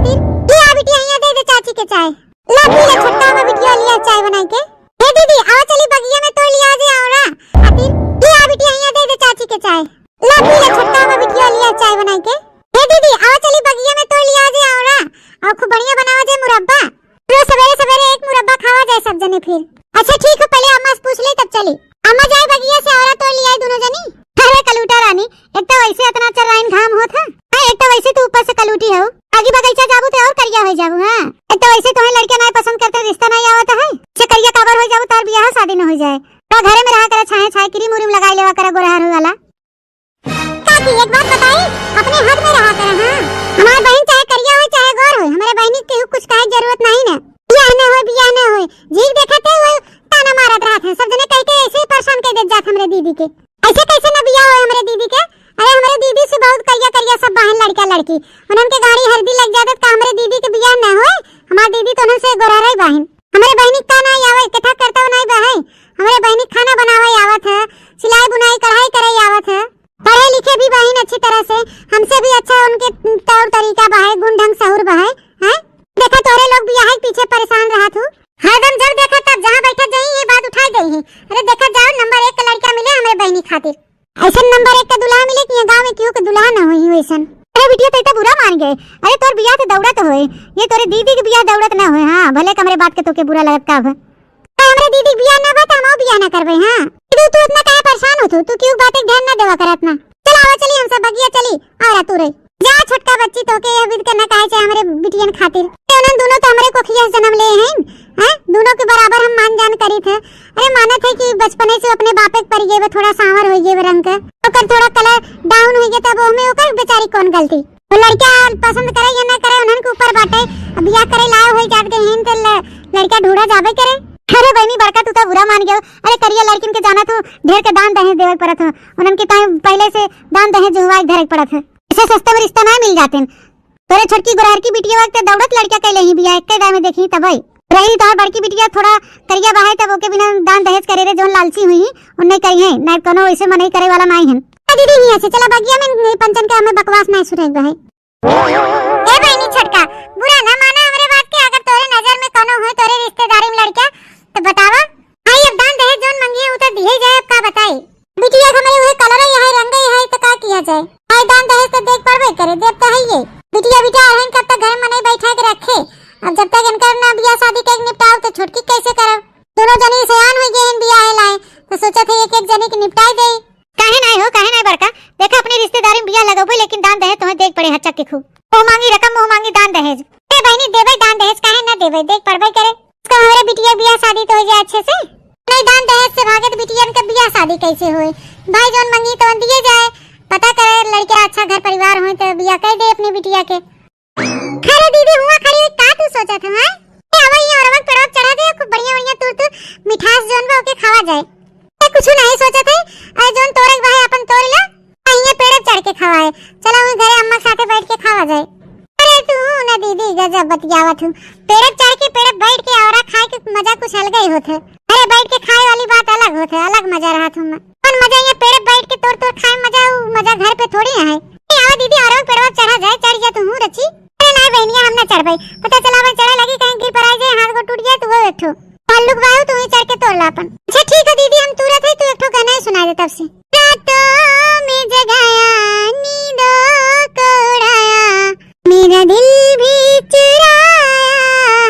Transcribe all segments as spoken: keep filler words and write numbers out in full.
खातिर। ले आ बिटिया, हियाँ दे दे चाची के चाय। ला पी ले छोटका, हमार बिटिया लिया चाय बनाई के। हे दीदी, आवा चली बगिया में तोड़ लिया जे आवरा खातिर। ले आ बिटिया, हियाँ दे दे चाची के चाय। ला पी ले छोटका, हमार बिटिया लिया चाय बनाई के। हे दीदी, आवा चली बगिया में तोड़ लिया जे आवरा। और खूब बढ़िया बनावा जे मुरब्बा। रोज सवेरे सवेरे एक मुरब्बा खावा जाए सब जने फिर। अच्छा ठीक है, पहले अम्मा से पूछ ले तब चली। अम्मा जाए बगिया से आवरा तोड़ लिया दोनों जनी। अरे कलूटा रानी, एक तो वैसे इतना चर्राइन घाम होत है, हाँ, एक तो वैसे तू ऊपर से कलूटी हो। आगे बगीचा जाबू तो और करिया हो जाबू, हाँ। एक तो वैसे तुम्हें लड़का नहीं पसंद करते, रिश्ता नहीं आवत है, से करिया काबर हो जाबू, तार बियाह शादी न हो जाए। तो घरे में रहा करे, छाहे छाहे क्रीम उरीम लगाई लेवा करे गोरहर वाला। काकी, एक बात बताई, अपने हद में रहा करे, हाँ। हमार बहिन चाहे करिया होय, चाहे गोर होय, हमरे बहिनी के केहू कुछ कहे के जरूरत नहीं ना। बियाह न होय, बियाह न होय, जीव देखत है वो ताना मारत रहत है, सब जने कह के ऐसे ही परेशान कर देत जात हमरे दीदी के। ऐसे कैसे न बियाह होय हमरे दीदी के? अरे हमरे दीदी से बहुत करिया करिया सब बहन लड़का लड़की, उन्हन के गाड़ी हरदी लग जात का हमरे दीदी के बियाह न होय? हमार दीदी तो उन्हन से गोरहरे बहन। हमरे बहिनी का नहीं आवे, कथा करता नहीं बहे। हमरे बहिनी खाना बनावे आवत है, सिलाई बुनाई कढ़ाई करे आवत है। पढ़े लिखे भी बहिन अच्छी तरह से, हमसे भी अच्छा उनके तौर तरीका बहे, गुण ढंग सहूर बहे, हैं? देखा तोहरे लोग बियाह के पीछे परेशान रहत हू। हरदम जब देखा तब जहाँ बैठा जाई ये बात उठाई देई है। अरे देखा जाओ नंबर एक के लड़का मिले हमरे बहिनी खातिर। ऐसन नंबर एक के दुल्हा मिले कि ये गाँव में केहू के दुल्हा न होई वैसन। अरे बिटिया तो इतना बुरा मान गए। अरे तोर बियाह तो दौड़त होए, ये तोरे दीदी के बियाह दौड़त न होए। हाँ भले हमरे बात के तोके बुरा लगत का अब। तो हमरे दीदी के बियाह ना बा, तो हम बियाह ना करबे, हाँ। दीदी, तू इतना काहे परेशान होत हो? तू क्यों बातें ध्यान ना देवा करत ना? चल आवा, चली हम सब बगिया चली, और तू रही। जा छोटका बच्ची, तोके यह विध करना काहे चाहे हमरे बिटियन खातिर? ते उन्हन दोनों तो हमरे कोखिया से जन्म ले हैं, हैं? दोनों के बराबर हम मान जान करी थे। अरे मानत है कि बचपने से अपने बापे के पड़ गए, थोड़ा सांवर हो गए रंग के, ओकर थोड़ा कलर डाउन हो गया, तब ओमे ओकर बेचारी कौन गलती? वो लड़का पसंद करे या ना करे, उन्हन के ऊपर बाटे। अब बियाह करे लाए होई जात गए हैं, तो ल-, लड़का ढूंढा जाबे करे। अरे बहनी, बड़का तू तो बुरा मान गयो। अरे करिया लड़किन के जाना तू ढेर के दान दहेज देवे के पड़त हो, उन्हन के टाइम पहले से दान दहेज जुहवा के धरे के पड़त है। ऐसे सस्ते में रिश्ता ना मिल जाते हैं। तोरे छोटकी गोरहर की बिटिया वक्त दौड़त लड़का कैले ही बियाह, एक दाई में देखी तब आई। रही तोहर बड़की बिटिया थोड़ा करिया बहाए, तब ओके बिना दान दहेज करे रे, जोन लालची हुई, उन्ने करी है, नहीं कोनो वैसे मनई करे वाला नहीं है। ए दीदी, हियां से चला बगिया में, नहीं पंचन के हमें बकवास नहीं सुने के बा है। ए बहिनी छोटका, बुरा ना माना हमरे बात के, अगर तोरे नजर में कोनो होय तोरे रिश्तेदारी में लड़का, तो बतावा। आई अब दान दहेज जोन मंगिए, उ तो दिहे जाए, अब का बताई। बिटिया के हमरे उहे कलर है, यही रंग है, यही तो का किया जाए। आई दान दहेज तो देख पड़बे करे, देव तो है ये। बिटिया बिटिया रहन कब तक घर में नहीं बैठा के रखे, अब जब तक इनकर ना बियाह शादी के निपटाओ तो छोटकी कैसे करब? दोनों जनी सयान हो गए हैं बियाह लाए, तो सोचा थे एक एक जनी के निपटाई दे। काहे नाय हो, काहे नाय बड़का? देखा, अपनी रिश्तेदारी में बियाह लगबो, लेकिन दान दहेज तोहे देख पड़े हच्चक के खूब। मुंह मांगी रकम, मुंह मांगी दान दहेज। ए बहिनी, देबे दान दहेज, काहे ना देबे? देख पड़बे करे। उसका हमरे बिटिया बियाह शादी तो हो जाए अच्छे से। नहीं दान दहेज से भागे तो बिटियन के बियाह शादी कैसे होए? भाई जौन मंगी तौन दिए जाए। पता करे लड़का अच्छा घर परिवार होए तो बियाह कर दे अपनी बिटिया के। अरे दीदी, हुआ खड़ी हुई का तू सोचत हो, हैं? ए, आवा, ये अरवा के पेड़वा चढ़ा दे, खूब बढ़िया बढ़िया तूर तूर मिठास जौन बा ओके खावा जाए। ए, कुछ नहीं सोचत है, अरे जौन तोरे के भाई अपन तोड़ ला, आ ये पेड़ पे चढ़ के खावा है। चला वही घरे अम्मा के साथे बैठ के खावा जाए। अरे तू ना दीदी, गजब बतियावत हूँ। पेड़ पे चढ़ के, पेड़ पे बैठ के और खाए के मजा कुछ अलग ही होत है। अरे बैठ के खाए वाली बात अलग होत है, अलग मजा रहत हूँ मैं। कौन मजा ये पेड़ पे बैठ के तोड़ तोड़ खाए मजा, उ मजा घर पे थोड़ी है। ए, आवा दीदी, अरवा के पेड़वा चढ़ा जाए, चढ़ जा तू हूँ रची। अरे नाय बहनिया, हम ना चढ़बै। पता चला भाई चढ़े लगी, कहीं गिर पड़ाई जाए, हाथ गोड़ टूट जाए, तो वो एक ठो। हल्लुक बाबू, तू ही चढ़ के तोड़ ला अपन। अच्छा ठीक है दीदी, हम तुरत है, तू एक ठो गाना ही सुना दे तब से। रातों में जगाया, नींदों को उड़ाया, मेरा दिल भी चुराया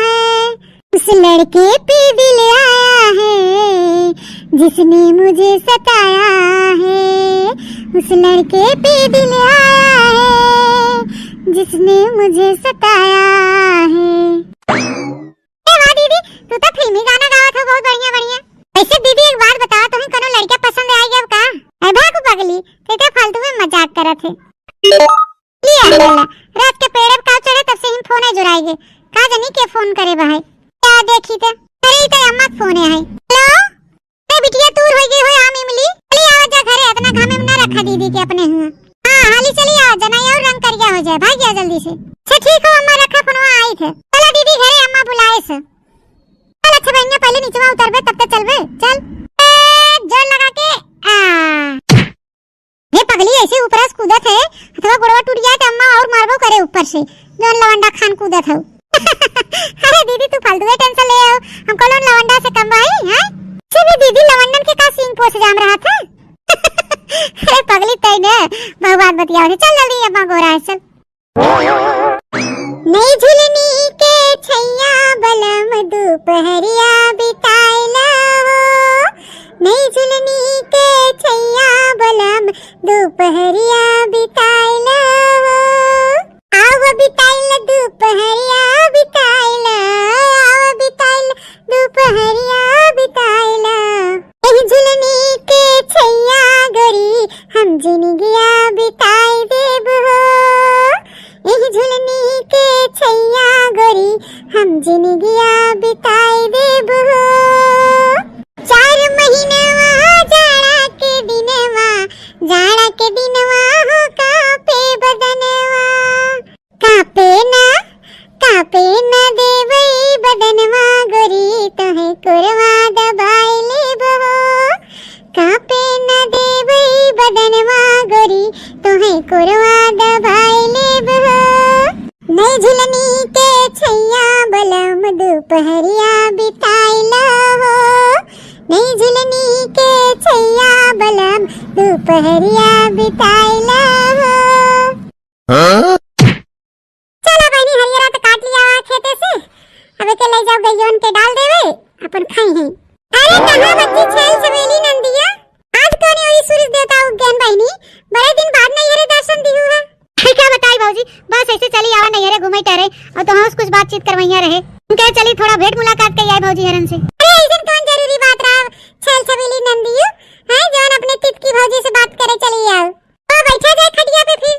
है। उस लड़के पे दिल आया है, जिसने मुझे सताया है। उस लड़के पे दिल आया है, जिसने मुझे सताया है। ए वाह दीदी, तू तो फिल्मी गाना गावत हो, बहुत बढ़िया, बढ़िया। वैसे दीदी एक बात बताओ, तुम्हें कोनो लड़का पसंद आ गया का? ए भागो पगली, ते तो फालतू में मजाक करत है। लिया, लिया। रात के पेड़ पे का चढ़े, तब से हम फोन जुराएगे। का जानी के फोन करे भाई। क्या देखी ते? अरे, ई तो अम्मा के फोन है। हेलो? ए बिटिया, तू होई गई हो आम इमली। चली आवा जा घरे, इतना घामे में ना रखा दीदी के अपने हुआ। हाँ, हाली चली आवा, जना और रंग करिया हो जाए, भाग गया जल्दी से। अच्छा ठीक हो अम्मा, रखा फोनवा, आई थे। चला दीदी घरे, अम्मा बुलाए से। चल अच्छा बहनिया, पहले नीचवा उतरबे, तब तो चलबे, चल। ए, जोर लगा के, आ। हे पगली, ऐसे ऊपरा से कूदत है, हथवा गोड़वा टूट जाए तो अम्मा और मारबो करे ऊपर से, जौन लवंडा खान कूदत हऊ। अरे दीदी, तू फालतू के tension ले हो, हम कौनो लवंडा से कम बाई, हैं? से भी दीदी, लवंडन के का सींग पोछ जाम रहा था? अरे पगली, तई ने बहुत बात बतियावे, चल जल्दी अब गोरा है, चल। नई झुलनी के छैया बलम दुपहरिया बिताइला हो, नई झुलनी के छैया बलम दुपहरिया बिताइला हो। आव बिताइल दुपहरिया बिताइल, आव बिताइल दुपहरिया बिताइल। एह झुलनी के छैया गोरी हम जिनगिया बिताई देब हो। एह झुलनी के छैया गोरी हम जिनगिया बिताई देब हो। चार महीनवा जाड़ा के दिनवा, जाड़ा के दिनवा हो कांपे बदनवा। कांपे ना, कांपे ना देवई बदनवा गोरी, तोहे कोरवा दबाई लेब हो। कांपे ना देवई बदनवा गोरी, तोहे कोरवा दबाई लेब हो। नई झुलनी के छैया बलम दुपहरिया बिताइला हो। नई झुलनी के छैया बलम दुपहरिया बिताइला हो। हाँ? चला बहिनी, हरियरा तो काट लिया हुआ खेते से, अब एके ले जाओ गइयन के डाल देवे, अपन खाई है। अरे कहाँ बच्ची छैल छबीली नंदिया, आज कौने ओरी सूरज देवता उग गए बहिनी, बड़े दिन बाद नैहरे दर्शन दिहू है। अरे का बताई भौजी, बस ऐसे चली आवा नैहरे घूमे टहरे, और तो कुछ बातचीत करवैया रहे, उनके चली थोड़ा भेंट मुलाकात कई आई भौजी हरन से। अरे ऐसन कौन जरूरी बात रहा छैल छबीली नंदिया, हैं जौन अपने तितकी भौजी से बात करे चली आओ। तो बैठा जाए खटिया पे फिर।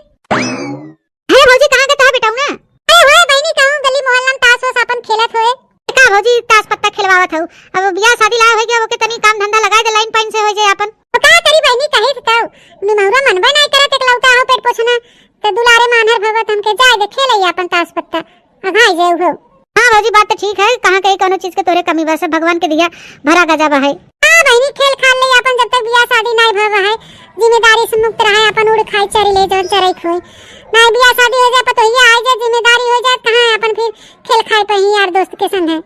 अरे भौजी, कहाँ के तोहार बेटौना? अरे होए बहिनी, कहूँ गली मोहल्ला में ताश वाश आपन खेलत होए। का भौजी, ताश पत्ता खेलवावत हऊ? अब बियाह शादी लायक होइ गया, ओके तनी काम धंधा लगाए दे, लाइन पाइन से होइ जाए आपन। तो का करी बहिनी, कहे थे तऊ निमहुरा मनबे नाई करत, एकलौता हो पेट पोछना, तो दुलारे मानहर भगवत हमके जाए दे, खेले आपन ताश पत्ता। अघाई जाए उहो। हाँ भौजी, बात तो ठीक है, कहाँ कहीं कौनो चीज के तोरे कमी बा, सब भगवान के दिया भरा गजा बा है। हाँ बहिनी, खेल खाल ले आपन, जब तक बियाह शादी नाई भवा है, जिम्मेदारी से मुक्त रहे, आपन उड़ खाए, चरी ले, जौन चराई खोए। नाई बियाह शादी हो जाए, पतोहिया आ जाए, जिम्मेदारी हो जाए, कहाँ है आपन फिर खेल खाए पे ही यार दोस्त के संग है।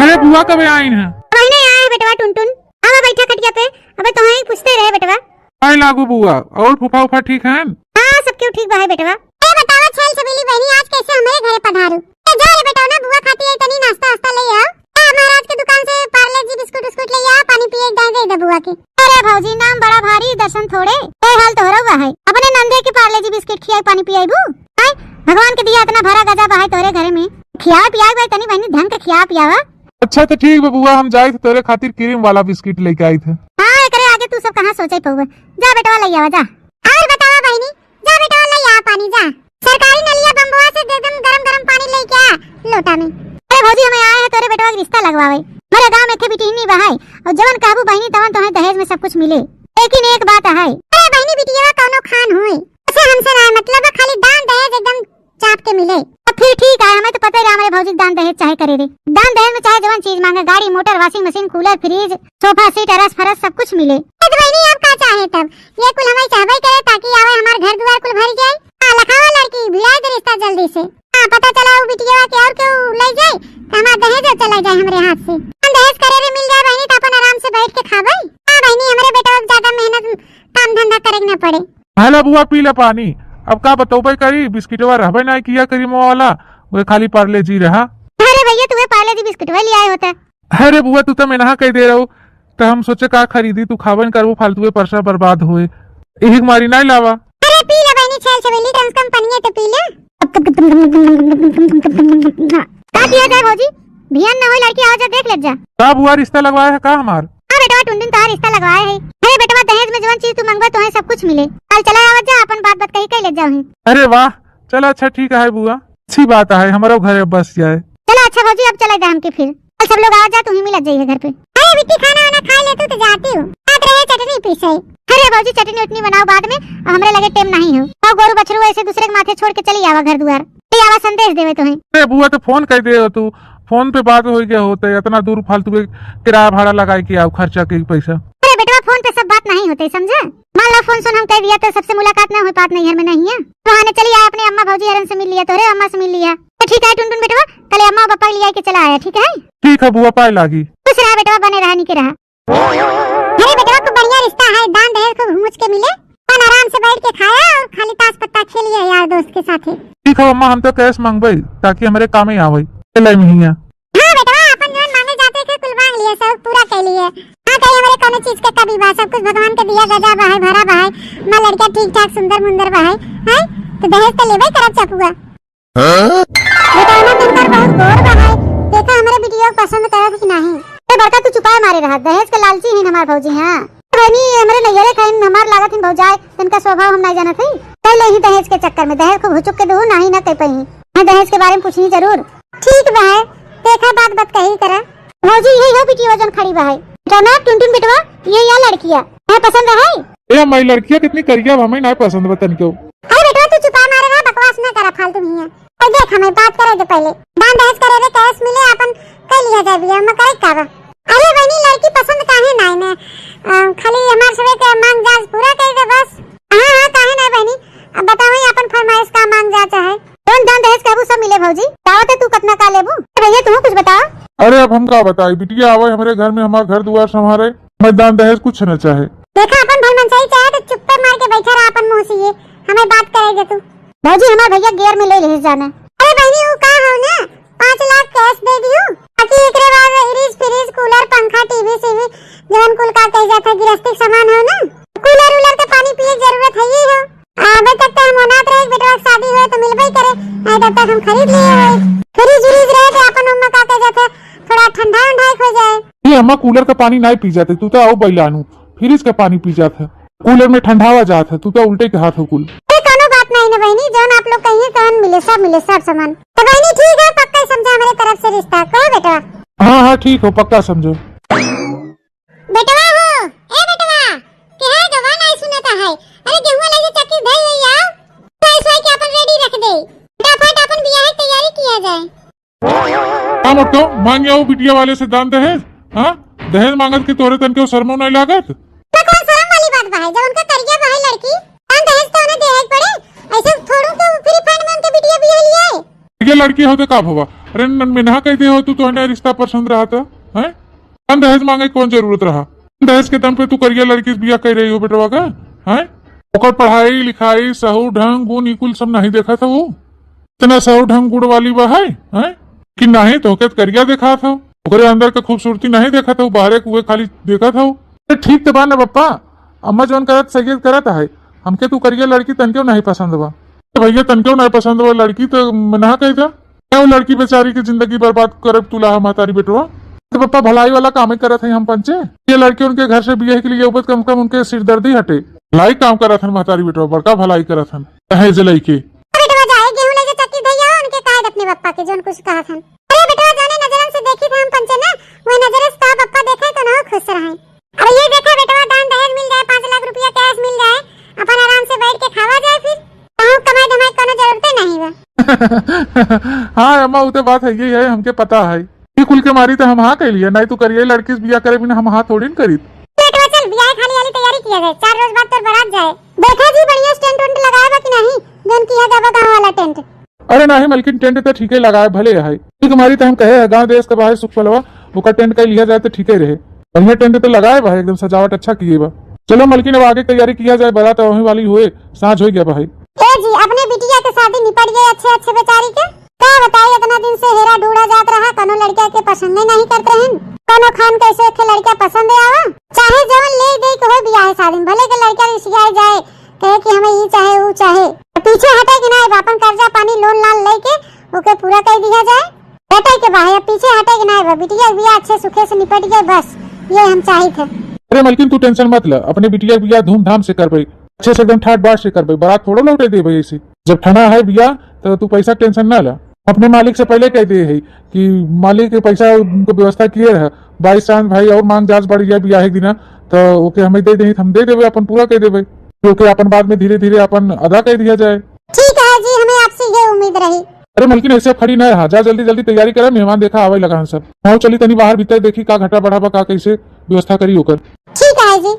अरे बुआ कबे आइन है? बहिने आए है बेटवा टुनटुन, आवा बैठा खटिया पे, अबे तोहे ही पूछते रहे बेटवा। आए लागू बुआ, और फूफा उफा ठीक हैं? हाँ, सब क्यों ठीक बा है बेटवा। ए बतावा छैल छबीली बहिनी, आज कैसे हमरे घरे पधारू? ए जा रे बेटवा ना, बुआ खाती है तनी नाश्ता वास्ता ले आओ। ए महाराज के दुकान से पार्ले जी बिस्कुट उस्कुट ले आओ, पानी पिए जाए दे दे बुआ के। अरे भौजी, नाम बड़ा भारी, दर्शन थोड़े। ए हाल तोहरा हुआ है, अपने नंदे के पार्ले जी बिस्किट खियाई पानी पियाईबू? आय, भगवान के दिया इतना भरा गजा बा है तोरे घरे में, खिया पियाई बा तनी बहिनी ढंग के खिया पियावा। अच्छा तो ठीक बा बुआ, हम जाइत तोरे खातिर क्रीम वाला बिस्किट लेके आइत है। हाँ, एकरे आगे तू सब कहाँ सोचे पउबे। जा बेटवा लइ आवा जा। और बतावा बहिनी, जा बेटवा लइ आ पानी जा। सरकारी नलिया बम्बवा से एकदम गरम गरम पानी लेके आ लोटा में। अरे भौजी, हमें आए हैं तोरे बेटवा के रिश्ता लगवावे। मेरे गाँव में थे बिटिहनी बहाई और जवन कहबू बहिनी तवन तोहे दहेज में सब कुछ मिले। लेकिन एक बात है। अरे बहिनी बिटिया कौनो खान होए, उसे हमसे ना मतलब है, खाली दान दहेज एकदम चाप के मिले। तो फिर ठीक है, हमें तो पता ही रहा हमारे भौजी दान दहेज चाहे करे रे। दान दहेज में चाहे जवन चीज मांगे, गाड़ी, motor, washing machine, cooler, fridge, sofa set, अरस फरस सब कुछ मिले। तो बहिनी अब का चाहे तब? ये कुल हमें चाहबे करे ताकि आवे हमार घर दुआर कुल भर जाए। हाँ, लखावा लड़की, भिड़ाई दे रिश्ता जल्दी से। हाँ, पता चला वो बिटिया के और केहू ले जाए, तो हमार दहेज चला जाए हमरे हाथ से। हम दहेज करे रे मिल जाए बहिनी, तो अपन आराम से बैठ के खाबे। हाँ बहिनी, हमरे बेटा को ज्यादा मेहनत काम धंधा करे के न पड़े। हेला बुआ, पी ले पानी। अब का बतौबे करी, बिस्किटवा रहबे ना किया क्रीमवा वाला, वे खाली पार्ले जी रहा। अरे भैया, तू पार्ले जी बिस्किटवा ले आए होता। अरे बुआ, तू तो मेनहा कह दे रहो, तो हम सोचे का खरीदी, तू खाबे न करबो, फालतू के पैसा बर्बाद होए, यही मारी नहीं लावा। अरे पी ले बहनी, छैल छबीली टंस कंपनी है तो पी ले। का पिया जाए भौजी, भियान न होए लड़की, आवा जा देख ले जा। का बुआ, रिश्ता लगवाए है का हमार? हाँ बेटवा, टुनटुन तोहार रिश्ता लगवाए है। अरे बेटवा, दहेज में जवन चीज तू मंगबे तोहे सब कुछ मिले। कल चला आवत जा, अपन बात बात कही कह ले जाओ ही। अरे वाह, चला अच्छा ठीक है बुआ, अच्छी बात है, हमारो घर बस जाए। चला अच्छा भौजी, अब चला जा हमके फिर। कल सब लोग आवत जा, तू ही मिलत जाइए घर पे। अरे बिट्टी, खाना वाना खा ले तू तो जाती हूँ। हाथ रहे चटनी पीसे। अरे भौजी, चटनी उटनी बनाओ बाद में, अब हमरे लगे टेम नहीं हो। और गोरू बछरू ऐसे दूसरे के माथे छोड़ के चली आवा घर दुआर, चली आवा संदेश देवे तोहे। अरे बुआ, तो फोन कर दे तू, फोन पे बात हो गया होता है, इतना दूर फालतू के किराया भाड़ा लगाए के आओ, खर्चा के पैसा। अरे बेटवा, फोन पे सब बात नहीं होते, समझा? मान ला फोन सोन हम कइ दिया तो सबसे मुलाकात ना होइ पात नैहर में, नहीं है? बहाने चली आया, अपने अम्मा भौजी हरन से मिल लिया, तोहरे अम्मा से मिल लिया। तो ठीक है टुनटुन बेटवा, कल अम्मा पापा के लिया के चला आया, ठीक है? ठीक है बुआ, पाए लागी। खुश रहा बेटवा, बने रहा, निके रहा। अरे बेटवा, खूब बढ़िया रिश्ता है, दान दहेज खूब हुमुच के मिले, अपन आराम से बैठ के खाया और खाली ताश पत्ता खेलिए यार दोस्त के साथे। ठीक है अम्मा, हम तो कैश मंगबई ताकि हमरे कामे आवई। ले लाई मिहिया। हाँ बेटवा, अपन जौन मांगे जाते के कुल मांग लिए, सब पूरा कर लिए। हाँ, कहीं हमरे कौनो चीज के कमी बा, सब कुछ भगवान के दिया गजा बा है, भरा बा है। माँ लड़का ठीक ठाक सुंदर मुंदर बा है, हैं? तो दहेज तो लेबे करब चपुआ। हाँ? बेटा, ओना तुमकर बहुत गोर बा है, देखा हमरे बिटिया के पसंद करत कि नहीं। ए बड़का, तू चुपाए मारे रहा, दहेज के लालची ही हमार भौजी। हाँ बहनी, हमरे नैहरे खाइन हमार लागत हिन भौजाए, तनका स्वभाव हम नहीं जानत हई। कह ले ही दहेज के चक्कर में, दहेज खूब हुचुक के दहू, नहीं ना कह पाई। हाँ, दहेज के बारे में पूछनी जरूर। ठीक बा है, देखा बात बात कही करा। भौजी, ये हो बिटिया जौन खड़ी बा है। जौना टुनटुन बिटवा, ये या लड़किया। है पसंद है? ए माई, लड़किया कितनी करिया बा, हमें ना पसंद बा तनिको। अरे बेटवा, तू चुपा मारे रहा, बकवास ना करा फालतू में। और देख, हमें बात करे दे पहले। दान दहेज करे रे, कैश मिले, अपन कर लिया जाए बिया, में करे का बा? अरे बहनी, लड़की पसंद काहे ना है? अ, खाली हमार सबे के मांग जांच पूरा कर दे बस। हाँ, हाँ, काहे ना बहनी? अब बताओ, अपन फरमाइश का मांग जांच है? कौन दान दहेज कहबू सब मिले भौजी। बतावत है तू कितना का लेबू? ए भैया, तू कुछ बताओ। अरे अब हम का बताई, बिटिया आवे हमरे घर में, हमार घर दुआर संभारे, मैं दान दहेज कुछ न चाहे। देखा, अपन भलमनसाई चाहे तो चुप्पे मार के बैठा रहा अपन मुंह से, ये हमें बात करे दे तू। भौजी, हमार भैया गेयर में ले ले जाना। अरे बहनी, वो का हो ना, पाँच लाख कैश दे दियो, बाकी एकरे बाद फ्रिज, फ्रिज, कूलर, पंखा, टीवी, सीवी, जवन कुल का कह जाता है, गृहस्थी के सामान हो ना, कूलर, उलर के पानी पिए के जरूरत है ही हो। अबे तक तो हम अनाथ रहे, बेटवा के शादी हुए तो मिलबे ही करे, नहीं तब तक हम खरीद लिए हुए। फ्रिज, व्रिज रहे तो अपन उम्मा का कह जाता है, थोड़ा ठंडा, उंडा हो जाए। ये अम्मा, कूलर का पानी नहीं पी जाते, तू तो आओ बैलानू, फ्रिज का पानी पी जाता है। कूलर में ठंडावा जात है, तू तो उल्टे के हाथ हो कुल। अरे कोनो बात नहीं ना बहनी, जौन आप लोग कहिए तौन मिले, सब मिले, सब सामान। तो बहनी ठीक है, पक्का ही समझा हमारे तरफ से रिश्ता को बेटवा। हाँ, हाँ, ठीक हो, पक्का समझो। बेटवा हो, ए बेटवा, के है गवा नहीं सुनता है। अरे गेहूं ले चक्की धई ले आओ, तो ऐसा है कि अपन रेडी रख दे, फटाफट अपन बियाह की तैयारी किया जाए। का मोटो, मांग आओ बिटिया वाले से दान दहेज? हाँ, दहेज मांगत के तोरे तन के शर्मो नहीं लागत? तो कौन शर्म वाली बात बा है, जब उनका करिया बा है लड़की, दान दहेज तो उन्हें देहे के पड़े। ऐसे थोड़ू तो फ्री फंड में उनके बिटिया बियाह लिया है। ये लड़की हो तो का भवा? अरे न-, मेनहा कह दे हो तू, तोहने रिश्ता पसंद रहा था, हैं? दान दहेज मांगे कौन जरूरत रहा? दहेज के दम पे तू करिया लड़की से बियाह कर रही हो बेटवा का, हैं? ओकर पढ़ाई लिखाई, सहू ढंग गुण ई कुल सब नहीं देखा था वो? इतना सहू ढंग गुण वाली बा है, हैं? कि नहीं तो के करिया देखा था, ओकरे अंदर के खूबसूरती नहीं देखा था, बाहरे के उहे खाली देखा था। तो ठीक तो बा ना पप्पा, अम्मा जौन करत सही करत है, हमके तू करिया लड़की तनकेव नहीं पसंद बा। तो भैया तनकेव नहीं पसंद बा लड़की तो मना कह दा। क्या वो लड़की बेचारी की जिंदगी बर्बाद करब तुला महतारी बेटवा? तो पप्पा भलाई वाला काम ही करत है हम पंचे। ये लड़के उनके घर से बियाह के लिए उबत कम कम उनके सिरदर्दी हटे। भलाई काम करत हन महतारी बेटवा, बड़का भलाई करत हन। दहेज लइके। बेटवा जाए गेहूं लेके चक्की धइया, उनके कहे दे अपने पप्पा के जौन कुछ कहत हन। अरे बेटवा, जौने नजरन से देखी थे हम पंचे ना, वही नजर से तो पप्पा देखे तो ना खुश रहे। अब ये देखा बेटवा, दान दहेज मिल जाए, पाँच लाख रुपया कैश मिल जाए, अपन आराम से बैठ के खावा जाए फिर। कहूँ कमाई धमाई कोनो जरूरते नहीं बा। हाँ अम्मा, वो तो बात है, यही है, हमके पता है। ये कुल के मारी तो हम हाँ कह लिया, नहीं तो करिए लड़की से बियाह करे बिना हम हाँ थोड़ी न करीत। बेटवा चल, बियाह खाली वाली तैयारी किया जाए, चार रोज बाद तोर बारात जाए। देखा जी, बढ़िया से टेंट वेंट लगाए बा कि नहीं, जौन किया जाबा गाँव वाला टेंट। अरे नाही मलकिन, टेंट तो ठीके लगाए भले है। ठीक मारी तो हम कहे है, गाँव देश के बाहर सुख पलवा, ओकर टेंट कई लिया जाए तो ठीके रहे। बढ़िया टेंट तो लगाए बा, एकदम सजावट अच्छा किए बा। चलो मलकिन, अब आगे तैयारी किया जाए, बारात वहीं वाली हुए, साँझ हो गया भाई। ए जी, अपने बिटिया के शादी निपट गए अच्छे अच्छे बेचारी के। का बताई, इतना दिन से हेरा ढूंढा जात रहा, कोनो लड़का के पसंदे नहीं करत रहन। कोनो खान कैसे के लड़का पसंद आवा, चाहे जवन ले दे के हो बियाह शादी में, भले के लड़का रिसियाए जाए, कहे कि हमें ई चाहे, ऊ चाहे। पीछे हटे के ना, अपन कर्जा पानी लोन लान लेके ओके पूरा कर दिया जाए। हटे के बा, अब पीछे हटे के ना बा, बिटिया के बियाह अच्छे सुखे से निपट गए, बस ये हम चाहित है। अरे मलकिन, तू टेंशन मत ले, अपने बिटिया के बियाह धूमधाम से करबे, अच्छे से एकदम ठाट बाट से करबे, बारात थोड़ो लौटे देबे ऐसे। जब ठना है बियाह तो तू पैसा के टेंशन ना ले, अपने मालिक से पहले कह दे है कि मालिक के पैसा उनको व्यवस्था किए रहे, बाई चांस भाई और मांग जांच बढ़ गया बियाह के दिना, तो ओके हमें दे दे, हम दे देबे, अपन पूरा कर देबे, ओके अपन बाद में धीरे धीरे अपन अदा कर दिया जाए। ठीक है जी, हमें आपसे ये उम्मीद रही। अरे मलकिन, ऐसे खड़ी ना रहा, जा जल्दी जल्दी तैयारी करा, मेहमान देखा आवे लगा हैं सब। आओ चली तनी बाहर भीतर देखी का घटा बढ़ा बा, का कैसे व्यवस्था करी ओकर। ठीक है जी।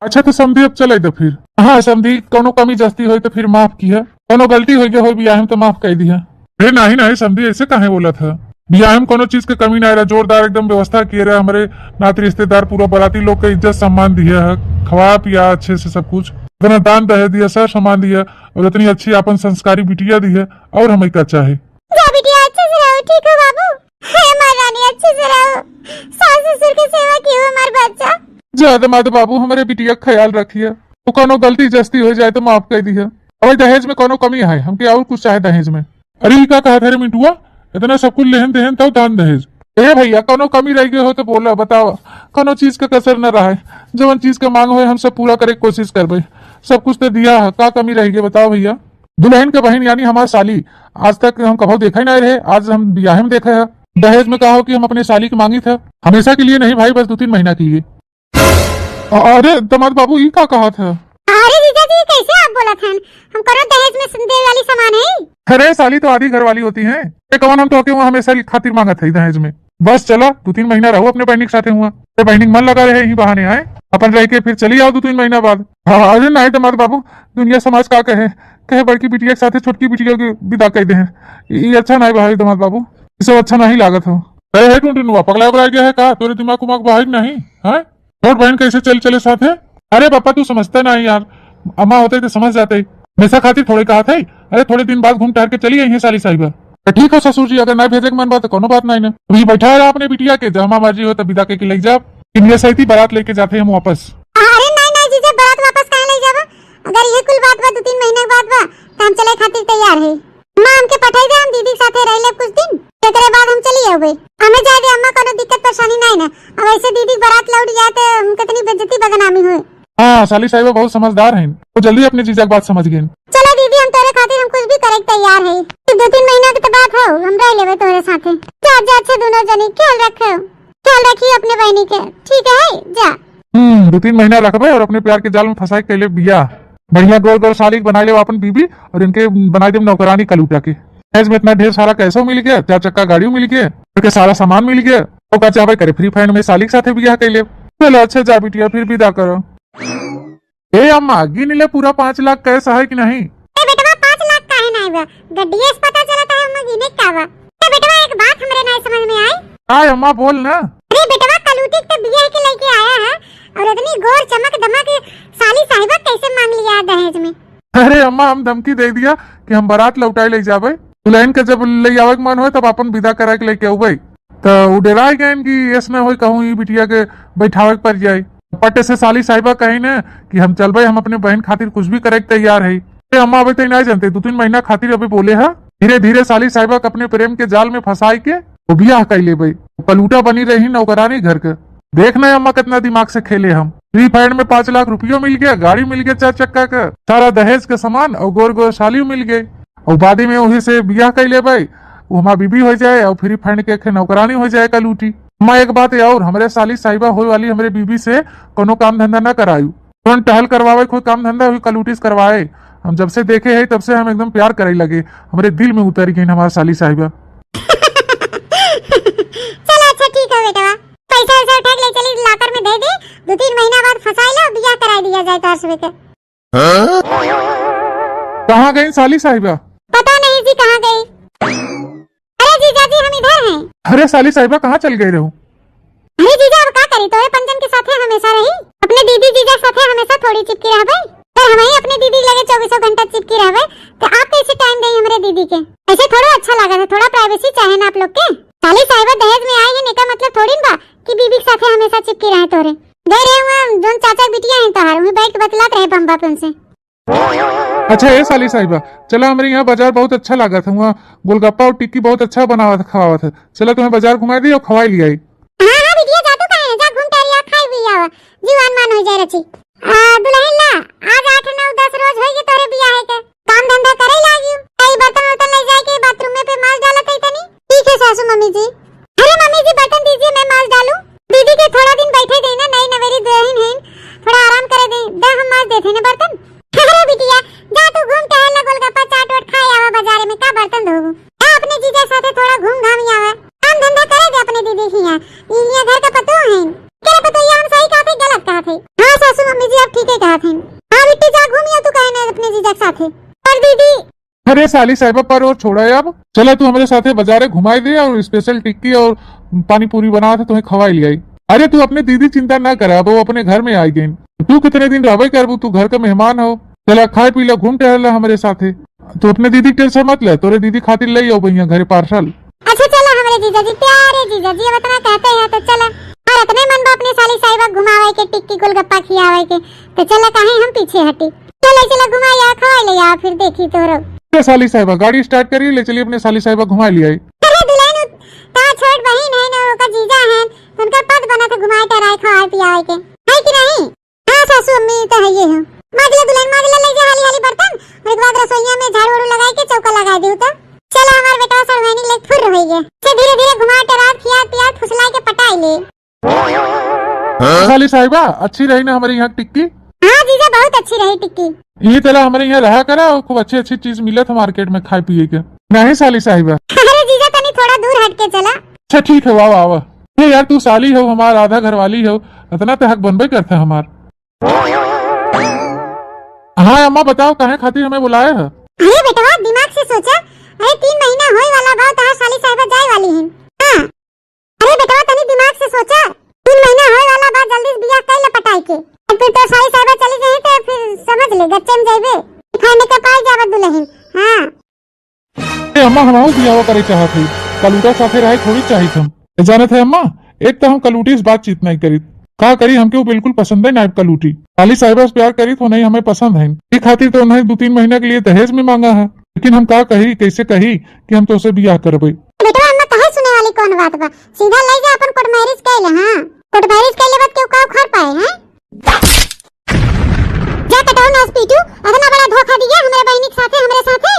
अच्छा तो समधी, अब चले दो फिर। हाँ समधी, कोनो कमी जस्ती होई तो फिर माफ किया, कोनो गलती होई गई होई बियाह में तो माफ कर दिया। अरे नाही नाही समधी, ऐसे काहे बोलत ह? बियाह में कोनो चीज के कमी ना रहा, जोरदार एकदम व्यवस्था किए रहे, हमरे नाती रिश्तेदार पूरा बराती लोग के इज्जत सम्मान दिया है, खवा पिया अच्छे से सब कुछ, इतना दान दहेज दिया, सर सम्मान दिया, और इतनी अच्छी अपन संस्कारी बिटिया दी है, और हमें का चाहे? जा बिटिया, अच्छे से रहो, ठीक हो बाबू? हे हमार रानी, अच्छे से रहो, सास ससुर के सेवा कियो हमार बच्चा। जा दमाद बाबू, हमरे बिटिया का ख्याल रखिए, वो कोनो गलती जस्ती हो जाए तो माफ कर दिया। अबे दहेज में कोनो कमी है, हमके और कुछ चाहे दहेज में? अरे ई का कहत है रे मिंटुआ, इतना सब कुछ लेहन देहन तब दान दहेज। ए भैया, कोनो कमी रह गए हो तो बोला, बतावा, कोनो चीज का कसर न रहे, जवन चीज का मांग होए हम सब पूरा करे के कोशिश करबे। सब कुछ तो दिया है, का कमी रह गई बताओ भैया? दुल्हन के बहन यानी हमार साली, आज तक हम कभो देखा ही नहीं रहे, आज हम बियाहे में देखे हैं। दहेज में कहा हो कि हम अपने साली के मांगी थे, हमेशा के लिए नहीं भाई, बस दो तीन महीना के लिए। अ-, अरे दमाद बाबू, ई का कहत है? अरे जीजा जी, कैसे आप बोलत हन? हम करो दहेज में सुन-, देवे वाली सामान है? अरे साली तो आधी घर वाली होती हैं। ये कौन हम तो के वहाँ हमेशा खातिर मांगत है दहेज में। बस चला, दो तीन महीना रहो अपने बहनी के साथे हुआ। ते बहनी के मन लगा रहे, यही बहाने आए, अपन रह के फिर चली आओ दो तीन महीना बाद। हाँ, अरे नहीं दमाद बाबू, दुनिया समाज का कहे, कहे बड़की बिटिया के साथे छोटकी बिटिया के विदा कर दे हैं। ये अच्छा नहीं भाई दमाद बाबू, ये सब अच्छा नहीं लागत हो। अरे हे टुनटुनुआ, पगला उगला गया है का? तोरे दिमाग उमाग बाहर नहीं है? छोट बहन कैसे चल चले साथे? अरे पापा, तू समझता ना है यार, अम्मा होते तो समझ जाते। हमेशा खातिर थोड़े कहा थे, अरे थोड़े दिन बाद घूम टहर के चली आई है साली साहिबा। तो ठीक हो ससुर जी, अगर ना भेजे के मन बात तो कोनो बात नहीं ना, अभी बैठा रहा अपने बिटिया के, जहाँ मर्जी हो तब विदा के, के ले जाब। किनिया सहित ही बारात लेके जाते हम वापस। अरे नहीं नहीं जीजा, बारात वापस काहे ले जाबा? अगर ये कुल बात बा, दो तीन महीने के बात बा, तो हम चले खातिर तैयार है। अम्मा हमके पठाई दे, हम दीदी के साथे रह लेब कुछ दिन, तेकरे बाद हम चली अउबे। हमें जाए दे अम्मा, कोनो दिक्कत परेशानी नाई ना। अब ऐसे दीदी के बारात लौट जाए तो हम कितनी बेइज्जती बदनामी होए। हाँ, साली साहिबा बहुत समझदार हैं, वो जल्दी अपने जीजा के बात समझ गए। चलो दीदी, हम तोरे खातिर हम कुछ भी करे के तैयार है। तो दो तीन महीना की तो बात हो, हम रह लेबे तोरे साथे। जा, जा, अच्छा दोनों जनी ख्याल रखो, ख्याल रखिए अपने बहनी के, ठीक है? जा। हम्म, दो तीन महीना रखबे और अपने प्यार के जाल में फंसाए के ले बिया। बढ़िया गोर गोर साली के बनाए ले अपन बीबी और इनके बनाए दे नौकरानी कलूटा के। दहेज में इतना ढेर सारा कैसो मिल गया, चार चक्का गाड़ियों मिल गया, इनके सारा सामान मिल गया। तो का चाहबे करे, फ्री फायर में साली के साथे बियाह कर ले। चलो अच्छा जा बिटिया, फिर विदा करो। ए अम्मा, गिन ले पूरा पाँच लाख कैश है कि नहीं? ए बेटवा, पाँच लाख काहे नाई बा? गड्डिए से पता चलत है अम्मा गिने का बा। ए बेटवा, एक बात हमरे नाई समझ में आई। काय अम्मा, बोल ना। अरे बेटवा, कलूटी के तो बियाह के लेके आया है और इतनी गोर चमक दमक साली साहिबा कैसे मांग लिया है दहेज में? अरे अम्मा, हम धमकी दे दिया कि हम बारात लौटाए ले जाबे, दुल्हन के जब ले आवे के मन होए तब अपन विदा करा के लेके अउबे। त उ डेराए गए कि ऐसना होई कहूँ ई बिटिया के बैठावे के पड़ जाए। पट्टे से साली साहिबा कही न कि हम चलबे, हम अपने बहन खातिर कुछ भी करे के तैयार है। अरे अम्मा, अबे तई नहीं जानते, दो तीन महीना खातिर अबे बोले है। धीरे धीरे साली साहिबा के अपने प्रेम के जाल में फंसाई के वो बियाह कर लेबे। कलूटा बनी रही नौकरानी घर के। देख ना अम्मा, कितना दिमाग से खेले हम। फ्री फायर में पाँच लाख रुपयो मिल गया, गाड़ी मिल गया चार चक्का का, सारा दहेज का सामान और गोर गोर साली मिल गए। और बादी में वही से बियाह कर लेबे, वो हमार बीबी हो जाए और फ्री फायर के एक नौकरानी हो जाए कलूटी। अम्मा एक बात और, हमरे साली साहिबा होए वाली हमरे बीबी से कोनो काम धंधा ना करायु। तुरंत टहल करवावे, कोई काम धंधा हुई कलूटी से करवाए। हम जब से देखे है तब से हम एकदम प्यार करे लगे, हमरे दिल में उतर गई हमार साली साहिबा। चलो अच्छा ठीक है बेटवा, पैसा वैसा उठा के ले चली लॉकर में दे दे, दो तीन महीना बाद फंसाई लो, बियाह कराई दिया जाए तोहर सबे के। कहाँ गई साली साहिबा? पता नहीं जी कहाँ गई। अरे जीजा जी, हम इधर हैं। अरे साली साहिबा, कहाँ चल गए रहो? अरे जीजा, अब का करी, तोरे पंजन के साथे हमेशा रही, अपने दीदी जीजा साथे हमेशा थोड़ी चिपकी रहबे। पर हम ही अपने दीदी लगे चौबीसों घंटा चिपकी रहबे, तो आप कैसे टाइम देई हमरे दीदी के? ऐसे थोड़ा अच्छा लगा था, थोड़ा प्राइवेसी चाहे ना आप लोग के। साली साहिबा दहेज में आई है, एका मतलब थोड़ी न बा कि बीबी के साथे हमेशा चिपकी रहे तोरे। गए रहे हुआ जोन चाचा के बिटिया है तोहार, वहीं बैठ के बतलात रहे बम्बा पे उनसे। अच्छा ए साली साहिबा, चला हमरे यहाँ बाजार बहुत अच्छा लागत है, वहाँ गोलगप्पा और टिक्की बहुत अच्छा बनावत खवावत है। चला तुम्हें बाजार घुमा दी और खवाई लियाई। हाँ हाँ बिटिया, जा तू कहे, जा घूम टहरिया, खाई भी आवा, जीव अनमान हो जाए रची। आ, दुल्हन ला, आज आठ नौ दस रोज होई गए तोरे बियाह के, काम धंधा करे लागी, कई बर्तन वर्तन ले जाए के बाथरूम में पे माज डालत है तनी। ठीक है सासू मम्मी जी। अरे मम्मी जी, बर्तन दीजिए, मैं माज डालूं। दीदी के थोड़ा दिन बैठे देना, नई नवेली दुल्हन है, थोड़ा आराम करे दे, दा हम माज देते ना बर्तन। अरे बिटिया, जा तू घूम टहल ला, गोलगप्पा चाट वाट खाए आवा बाजारे में, का बर्तन धोबू? जा अपने जीजा साथे थोड़ा घूम घाम आवा, काम धंधा करे दे अपने दीदी के यहाँ, ई यहाँ घर का पतोह है। के रे पतोहिया, हम सही कहत है गलत कहत है? हाँ सासू मम्मी जी, अब अरे साली साहिबा, पर और छोड़ा है अब। चला तू हमरे साथे बाजारे घुमाई दे और special टिक्की और पानी पूरी बनावत है, तुम्हें खवाई लियाई। अरे तू अपने दीदी चिंता ना करा, अब वो अपने घर में आई गईन। तू कितने दिन रहबे करबू, तू घर का मेहमान हो। चला खाए पी ला, घूम टहल ला हमरे साथे। तू अपने दीदी के tension मत ले, तोरे दीदी खातिर ले आओ भैया घरे parcel। अच्छा चला हमरे जीजा जी, प्यारे जीजा जी, अब इतना कहते हैं तो चला। और इतने मन बा अपने साली साहिबा घुमावे के, टिक्की गोलगप्पा खियावे के, तो चला काहे हम पीछे हटी। चला चला घुमाई आ, खवाई ले आ, फिर देखी तोरो। ए साली साहिबा, गाड़ी start करी, ले चली अपने साली साहिबा घुमाई लियाई। अरे दुल्हन, उ-, ता छोट बहिन है ना, ओकर जीजा है, उनका पद बना था घुमाए टहराए खवाए पियावे के, है कि नहीं? हाँ सासू अम्मी, तो है ये है। माजला दुल्हन, माजला, ले जा हाली हाली बर्तन, और एक बाद रसोईया में झाड़ू वाड़ू लगाई के चौका लगाई दे तो। चला हमार बेटवा सड़वैनी लेके फुर्र होई गया। से धीरे धीरे घुमा टहरात खियात पियात फुसलाई के पटाई ले। साली साहिबा, अच्छी रही ना हमारे यहाँ टिक्की? हाँ जीजा, बहुत अच्छी रही टिक्की। ये तला हमारे यहाँ रहा करा और खूब अच्छी अच्छी चीज मिलत है market में खाए पिए के। नहीं साली साहिबा। अरे जीजा, तनी थोड़ा दूर हट के चला। अच्छा ठीक है, आवा आवा। ये यार, तू साली हो हमार, आधा घर वाली हो, इतना तो हक बनबे करता हमार। हाँ अम्मा, बताओ काहे खातिर हमें बुलाए है? अरे बेटवा, दिमाग से सोचा। अरे तीन महीना होए वाला बा, तहार साली साहिबा जाए वाली हैं। हाँ। अरे बेटवा, तनी दिमाग से सोचा। तीन महीना होए वाला बा, जल्दी से बियाह कर ले पटाई के। अब तू तो साली साहिबा चली गई तो फिर समझ ले, गच्चे में जाइबे। खाने का पाई जावत दुल्हन। हाँ। ए अम्मा, हमहू बियाह करे चाहत हई, कलूटा साथे रहे थोड़ी चाहित हम। ए जानत है अम्मा, एक तो हम कलूटी से बातचीत नहीं करीत, का करी, हमके वो बिल्कुल पसंद है नाइब कलूटी। साली साहिबा से प्यार करीत हो नहीं, हमें पसंद है, ये खातिर तो उन्हें दो तीन महीना के लिए दहेज में मांगा है, लेकिन हम का कही, कैसे कही कि हम तो उसे बियाह करबे। बेटवा, अम्मा कहे सुने वाली कौन बात बा, सीधा ले जा अपन court marriage कर ले। हाँ, court marriage कर ले बाद क्यों का उखाड़ पाए हैं? जा कटाऊ नास पीटू, इतना बड़ा धोखा दिया हमरे बहिनी के साथे, हमरे साथे।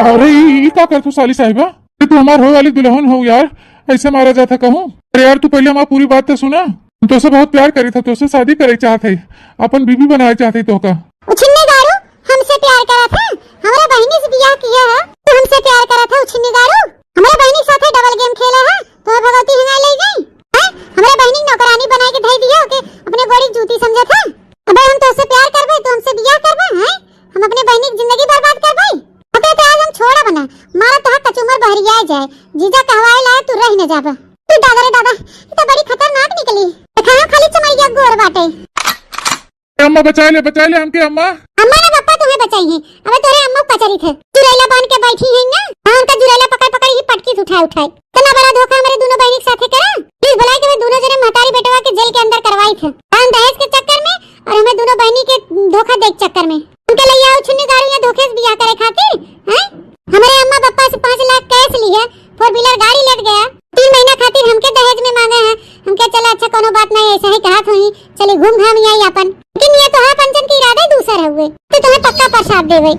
अरे, ई, ई का करत हो साली साहिबा? अरे, तू हमार होए वाली दुल्हन हो यार, ऐसे मारा जाता कहूँ? अरे यार, तू पहले हमार पूरी बात तो सुना। हम तोसे बहुत प्यार करी था, तोसे शादी करे चाहत है, अपन बीबी बनाए चाहत है तोहका। उछिन्ने गारू, हमसे प्यार करा था, हमरा बहिनी से बियाह किया है, तू हमसे प्यार करा था उछिन्ने गारू? हमरा बहिनी के साथे double game खेला है, तो भगवती हिंगा ले गई, हैं? हमरा बहिनी के नौकरानी बनाए के धई दिया, ओके अपने गोड़ी जूती समझा था। अबे हम तोसे प्यार करबे, तू हमसे बियाह करबे, हैं? हम अपने बहिनी की जिंदगी बर्बाद कर गई। अबे तो आज हम छोड़ब ना, मारा तोहार कचूमर बहरिया जाए, जीजा कहवाए लाए तू रह न जाबे। तू दादा रे दादा, ये तो बड़ी खतरनाक निकली। देखा ना खाली चमैया गोर बाटे। ए अम्मा बचाए ले, बचाए ले हमके अम्मा। अम्मा ना पप्पा तुम्हें बचाई है, अबे तोरे अम्मा पचरी थे। जुरैला बांध के बैठी है ना, हाँ उनका जुरैला पकड़ पकड़ ही पटकी से उठाए उठाए। इतना बड़ा धोखा हमारे दोनों बहनी के साथे करा। पुलिस बुलाए के वे दोनों जने महतारी बेटवा के जेल के अंदर करवाई थे, दान दहेज के चक्कर में और हमें दोनों बहनी के धोखा दे के चक्कर में। हमके लइया आओ छुन्नी गारू या धोखे से बियाह करे खातिर, हैं? हमारे अम्मा पापा से पाँच लाख cash लिहे, four wheeler गाड़ी लेट गया, तीन महीना खातिर हमके दहेज में मांगे हैं। हमके चला अच्छा कोनो बात नहीं, ऐसा ही कहत हुई, चली घूम घाम आई अपन। लेकिन ये तो है पंचन के इरादे दूसर हुए, तो तुम्हें पक्का प्रसाद देवे।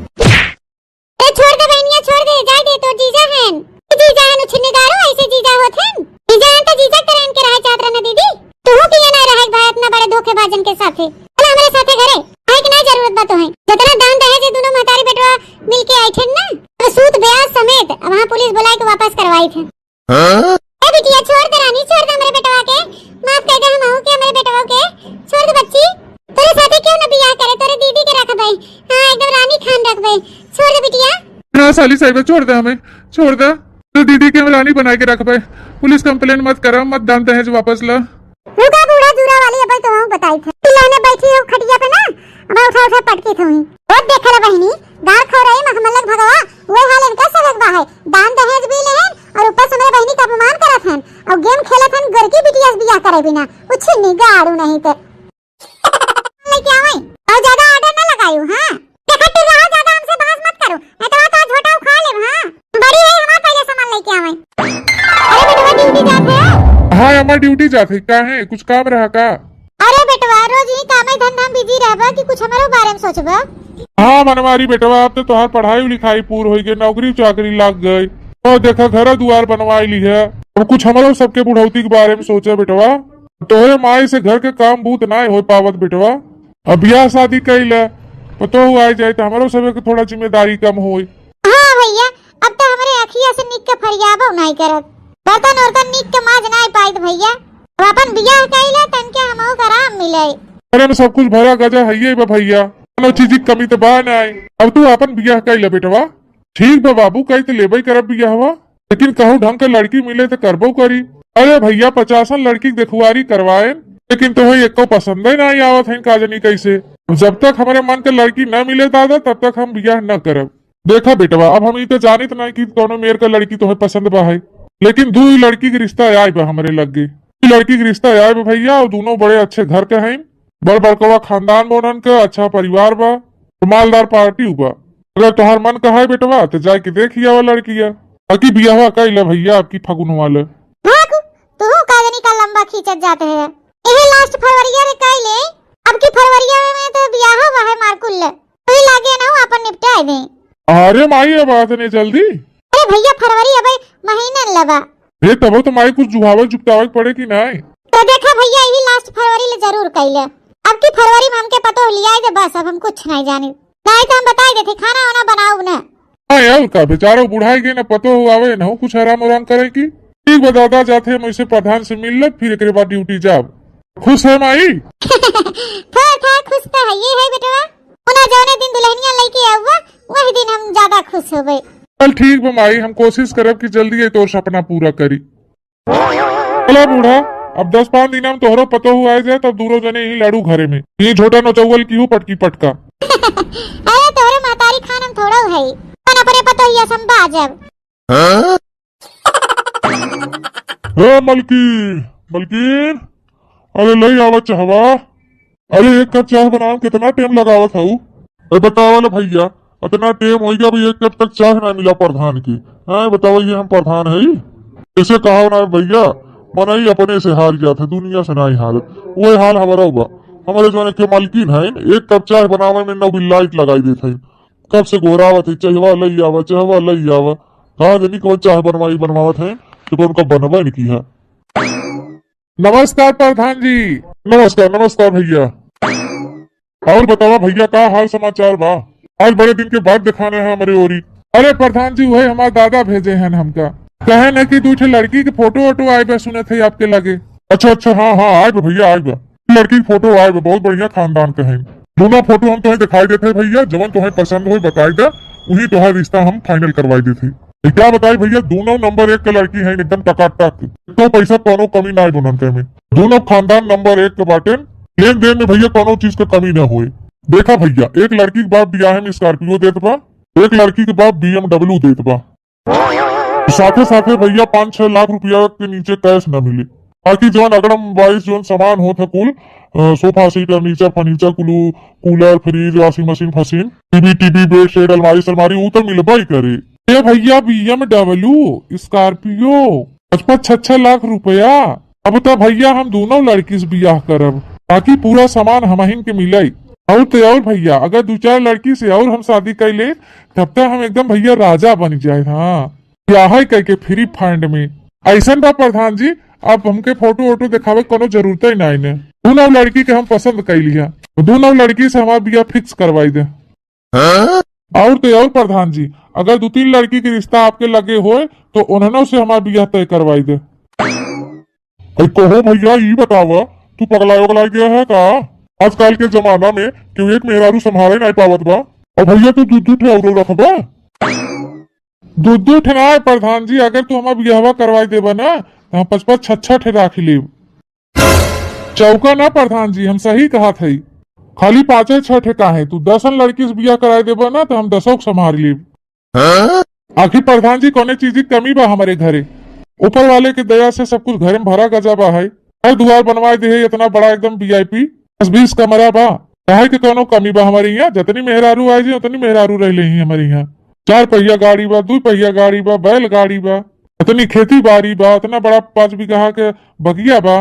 ए, छोड़ दे बहनिया, छोड़ दे, जाए दे, तो जीजा हन। ए, जीजा हन, उछिन्ने गारो, ऐसे जीजा होत हन। जीजा हन तो जीजा तरह इनके रहे चाहत रहना दीदी। तू हो कि ये ना रहे भाई अपना बड़े धोखेबाजन के साथे। चला हमारे साथे घरे। आए के ना जरूरत बा तोहे। जितना दान दहेज ये दोनों महतारी बेटवा मिल के आई थे ना, तो सूद ब्याज समेत वहाँ पुलिस बुलाए के वापस करवाई थे। हाँ? ए बिटिया, छोड़ दे रानी, छोड़ दे हमरे बेटवा के, माफ कर दे हमहू के, हमरे बेटवा के, छोड़ दे बच्ची। तोरे साथे क्यों ना बियाह करे, तोरे दीदी के रखबे, हाँ एकदम रानी खान रखबे, छोड़ दे बिटिया। ना साली साहिबा, छोड़ दे हमें, छोड़ दे, तो दीदी के हम रानी बना के रखबे। पुलिस complaint मत करा, मत दान दहेज वापस ला। रुका बूढ़ा जूरा वाली, अब तो हम बताई थे। चिल्लाने बैठी हो खटिया पे ना, अब उठा उठा पटकी थी। वो देख ले बहनी, गार खो रही मखमलक भगवा, वो हाल इनका सबक बा है। दान दहेज भी लेहन और ऊपर से मेरे बहनी का अपमान करत हन और game खेलत हन, गोरकी बिटिया से बियाह करे बिना। उछिन्नी गाड़ू नहीं ते। लेके आवे और ज्यादा order ना लगायू, हाँ? देखा तू रहा, ज्यादा हमसे बहस मत करो, नहीं तो तो झोटा उखाड़ लेब, हाँ? बड़ी है हमार, पहले सामान लेके आवे। अरे बेटवा, duty जात है? हाँ अम्मा, duty जात है। का है, कुछ काम रहा का? अरे बेटवा, रोज ही काम धंधा में busy रहबा कि कुछ हमारे बारे में सोचबा? हाँ मनवारी बेटवा, अब तो तोहार पढ़ाई लिखाई पूर हो गई, नौकरी चाकरी लग गई, और देखा घर दुआर बनवाई ली है। अब कुछ हमारे सबके बुढ़ौती के बारे में सोचा बेटवा। तोहरे माई से घर के काम बहुत ना हो पावत बेटवा। अब बियाह शादी कइले, पतोहू आ जाए तो हमारो सबके थोड़ा जिम्मेदारी कम होई। हाँ भैया, अब तो हमरे अखिया से निक के फरियाबो नहीं करत। बर्तन उर्तन निक के माज नहीं पाइत भैया। अब अपन बियाह कइले तनके हमहू के आराम मिले। अरे में सब कुछ भरा गजा है ये बा भैया। कौनो चीज की कमी तो बा नाई। अब तू आपन बियाह कइ ले बेटवा। ठीक बा बाबू, कइ तो लेबे करब बियाहवा, लेकिन कहूँ ढंग के लड़की मिले तो करबो करी। अरे भइया, पचासन लड़की के देखुआरी करवाएन, लेकिन तोहे एक्को पसंदे नाई आवत है, का जानी कैसे। जब तक हमरे मन के लड़की न मिले दादा, तब तक हम बियाह न करब। देखा बेटवा, अब हम ई तो जानित नाई कि कौनो मेर का लड़की तोहे पसंद बा है, लेकिन दू ही लड़की के रिश्ता आए बा हमरे लगे। ई लड़की के रिश्ता आए बा भइया, और दोनों बड़े अच्छे घर के हैं, बड़ बड़कवा खानदान बा उन्हन के, अच्छा परिवार बा, मालदार पार्टी बा। अगर तोहार मन कहे बेटवा, तो जाए के देख आवा लड़किया। बाकी बियाहवा कइ ले भइया, अब की फगुन वाले। भाग, तू का जानी का लंबा खींचत जात है। एहे लास्ट फरवरिया रे कइ ले, अब की फरवरिया में तो बियाह हुआ है मारकुल। तू ही लागे ना अपन निपटाए दे। अरे माई, अब आतने जल्दी। अरे भइया, फरवरी अबे महीना न लबा। ए, तबो तो माई कुछ जुहावे जुगतावे के पड़े कि नाई? तो देखा भइया, यही लास्ट फरवरी ले जरूर कइले। अब की फरवरी में हमके पतोह लियाए दे, बस अब हम कुछ नाई जानी। नाई तो हम बताई देते, खाना वाना बनाउब ना। हाँ यार, का बेचारो बुढ़ाई गए ना, पतोह आवे ना कुछ आराम आराम करे की। ठीक बा दादा, जाते हम ऐसे प्रधान से मिल ले, फिर एकरे बाद ड्यूटी जाब। खुश है माई? थोड़ा थोड़ा खुश तो है, ये है बेटवा। उना जौने दिन दुल्हनिया लेके आउबा, वही दिन हम ज्यादा खुश होबे। चल ठीक बा माई, हम कोशिश करब कि जल्दी ये तोर सपना पूरा करी। चला बूढ़ा, अब दस पाँच दिन में तोहरो पतोहू आए जाए, तब दूनो जने ही लड़ू घरे में। ये छोटा नौचौवल की हूँ पटकी पटका। अरे तोहरे महतारी खान हम थोड़ा है, अपन अपने पतोहिया संभा जब। ए मलकी, मलकिन, अरे लई आवा चाहवा। अरे एक कप चाह बनावे में कितना टाइम लगावत हऊ? ए बतावा ले भइया, इतना टाइम होइ गया, अभी एक कप तक चाह ना मिला प्रधान के। हाँ बतावा, ये हम प्रधान है? ऐसे कहा ना भइया, मनई अपने से हार जात है, दुनिया से नाई हारत। वही हाल हमारा बा। हमारे जौन के मलकिन है, एक कप चाह बनावे में नौ बिल लाइट लगाई देत है। कब से गोहरावत है, "चहवा लई आवा, चहवा लई आवा।" कहाँ जानी कौन चाह बनवाई बनवावत है, तो कौन का बनवा नहीं की है। नमस्कार प्रधान जी। नमस्कार, नमस्कार भइया। और बतावा भइया, का हाल समाचार बा? आज बड़े दिन के बाद दिखाना है हमरे ओरी। अरे प्रधान जी, वही हमार दादा भेजे हैं हमका, कहे न कि दू ठे लड़की के फोटो वोटो आए बा, सुनत है आपके लगे। अच्छा अच्छा, हाँ हाँ, आए बा भइया, आए बा। लड़की के फोटो आए बा, बहुत बढ़िया खानदान के हैं। दोनों फोटो हम तोहे दिखाई देते हैं भइया, जवन तोहे पसंद होए बताई दे, वही तोहार रिश्ता हम फाइनल करवाई देते हैं। ये क्या बताई भइया, दोनों नंबर एक के लड़की हैं, एकदम टकाटक। तो पैसा कोनो कमी ना है दोनों के में। दोनों खानदान नंबर एक के बाटे। लेन देन में भइया कोनो चीज के कमी ना होए। देखा भइया, एक लड़की के बाप बियाहे में स्कॉर्पियो देत बा, एक लड़की के बाप बीएमडब्ल्यू देत बा। साथे साथे भइया पाँच छह लाख रुपया के नीचे कैश ना मिले। बाकी जौन अगड़म बाईस जौन सामान होत है कुल, अ, सोफा सेट, फर्नीचर, फर्नीचर कुलू, कूलर, फ्रिज, वॉशिंग मशीन फशीन, टीवी टीवी, बेड सेट, अलमारी सलमारी, ऊ तो मिलबा ही करे। ए भइया, बीएमडब्ल्यू, स्कॉर्पियो, पचपन छह छह लाख रुपया। अब तो भइया हम दोनों लड़की से बियाह करब, ताकि पूरा सामान हमहिन के मिले। और तो और भइया, अगर दू चार लड़की से और हम शादी कर ले, तब तो हम एकदम भइया राजा बन जाए। हाँ, बियाह है कह के फ्री फंड में। ऐसन बा प्रधान जी, अब हमके फोटो वोटो दिखावे के कोनो जरूरत ही नहीं ने। दोनों लड़की के हम पसंद कर लिया, दोनों लड़की से हमार बियाह फिक्स करवाई दे। और तो और प्रधान जी, अगर दू तीन लड़की के रिश्ता आपके लगे होए, तो उन्हनों से हमार बियाह तय करवाई दे। अरे कहो भइया, ई बतावा, तू पगलाए वगलाए गया है का? आजकल के जमाना में केहू एक मेहरारू संभाले नहीं पावत बा। और भइया, तू दू दू ठे औरो रखबा? दू दू ठे ना है प्रधान जी, अगर तू हमार बियाहवा करवाई देबा ना, तो हम पचपन छह छह ठे राख लेब। चौका ना प्रधान जी, हम सही कहत हई। खाली पाँचे छह ठे काहे, तू दसन लड़की से बियाह कराई देबा ना, तो हम दसों के संभाल लेब। आखिर प्रधान जी, कौने चीज की कमी बा हमारे घरे? ऊपर वाले के दया से सब कुछ घरे में भरा गजा बा है। घर दुआर बनवाए दे है इतना बड़ा एकदम वीआईपी, दस बीस कमरा बा। काहे के कौनो कमी बा हमारे यहाँ? जितनी मेहरारू आए जी, उतनी मेहरारू रह ले ही हमारे यहाँ। चार पहिया गाड़ी बा, दू पहिया गाड़ी बा, बैल गाड़ी बा, इतनी खेती बाड़ी बा, इतना बड़ा पाँच बीघा के बगिया बा।